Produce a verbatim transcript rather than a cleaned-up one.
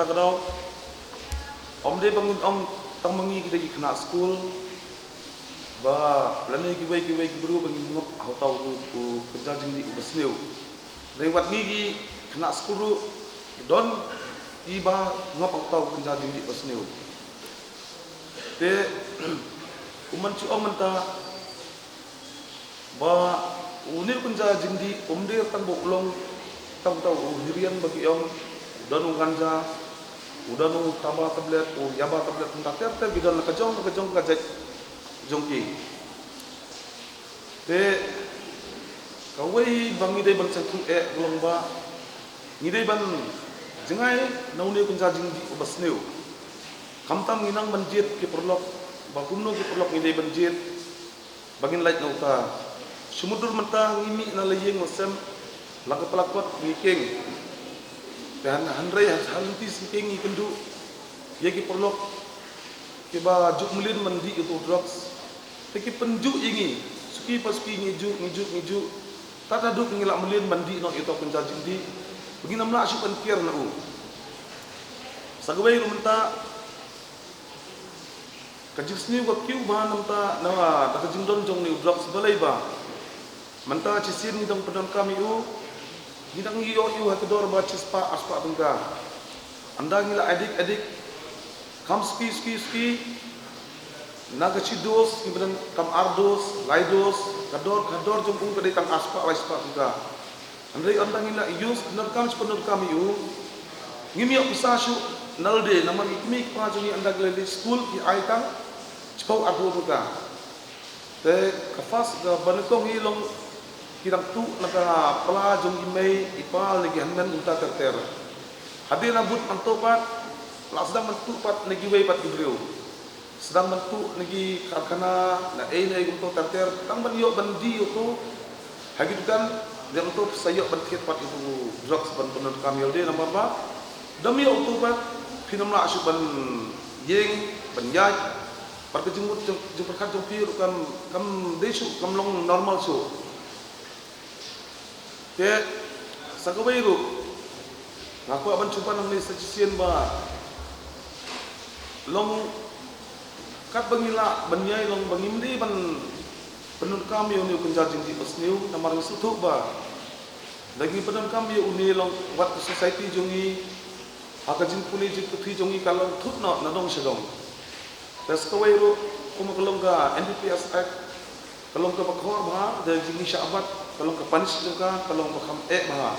Ka daw, ym dei ba ngin ong tang ma ngi ki dei ki khynnah skul ba lane kiwei kiwei ki briew ba ngin ngop ha uta u, u kynja jingdih uba sniew. Dei wat ngi ki khynnah skul ruh don kiba ngop ha uta u kynja jingdih uba sniew. Te u man chu ong mynta ba une u kynja jingdih um dei tang ba u long tang uta u hirian ba ki ong, u don u ganja, u don u taba tablet, u yaba tablet, mynta ter ter ki don la ka jong la ka jong ka jait jong ki. Te kawei ba ngi dei ban sngewthuh eh ka long ba ngi dei ban jngai na une u kynja jingdih uba sniew. Khamtam ngi nang ban jied ki paralok ba kumno ki paralok ngi dei ban jied ba ngin lait na uta. Shu mutdur mynta ngi mih na la ïing la sem, la ka palakot ngi keng. Te hynrei ha lynti sngi keng ngi kynduh ïa ki paralok kiba juk mlien ban dih ïa utu u drugs. Te ki pynjuh ïa ngi, suki pa suki ngi juh, ngi juh, ngi juh. Tad haduh ngi la mlien ban dih noh ïa utu u kynja jingdih ba ngin ym lah shuh ban kiar na u. Sa kawei ruh mynta ka jingsniew ka kiew bha na mynta na da ka jingdon jong une u drugs. Balei ba mynta shisien ngi dang pyndonkam ïa u, ngi dang ïoh ïa u ha ka dor ba shispah arspah tyngka. Ynda ngi la addict addict, kam suki suki suki, na ka shi dose ngi pyndonkam ar dose lai dose, ka dor ka dor jong u ka dei tang arspah laispah tyngka. Hynrei ynda ngi la use pyndonkam shi pyndonkam ïa u, ngim ïoh pisa shuh na lade namar ki kmie ki kpa jong ngi ynda ki la leit skul ki ai tang shiphew arphew tyngka. Te ka first kaba nyngkong hi long ki dang tuh na ka pla jong i mei i pa lane ki hynmen kumta ter ter. Hadien nabud nangto pat la sdang ban tuh pat na kiwei pat ki briew. Sdang ban tuh na ki karkhana, na ei na ei kumto ter ter, tang ban ïoh ban die ïa uto ha ki dukan, ïa uto sa ïoh ban thied pat ïa uto drugs ban pyndonkam ïa lade namar ba dam ïa uto pat phin ym lah shuh ban ïeng ban ïaid. Bad ka jingmut jing, jingpyrkhat jong phi ruh kam, kam dei shuh, kam long normal shuh. Te sa kawei ruh nga kwah ban shu pan hangne sa shisien ba long katba ngi lah ban ïai long ba ngim dei ban pyndonkam ïa une u kynja jingdih ba sniew namar ngi sngewthuh ba da ngi pyndonkam ïa une long wat ka society jong ngi ha ka jingpule jingputhi jong ngi ka long thut noh na dong sha dong. Te sa kawei ruh kumba ka long ka N D P S Act ka long kaba khor bha, da jingshah bat ka long ka punish jong ka ka long ba kham eh bha.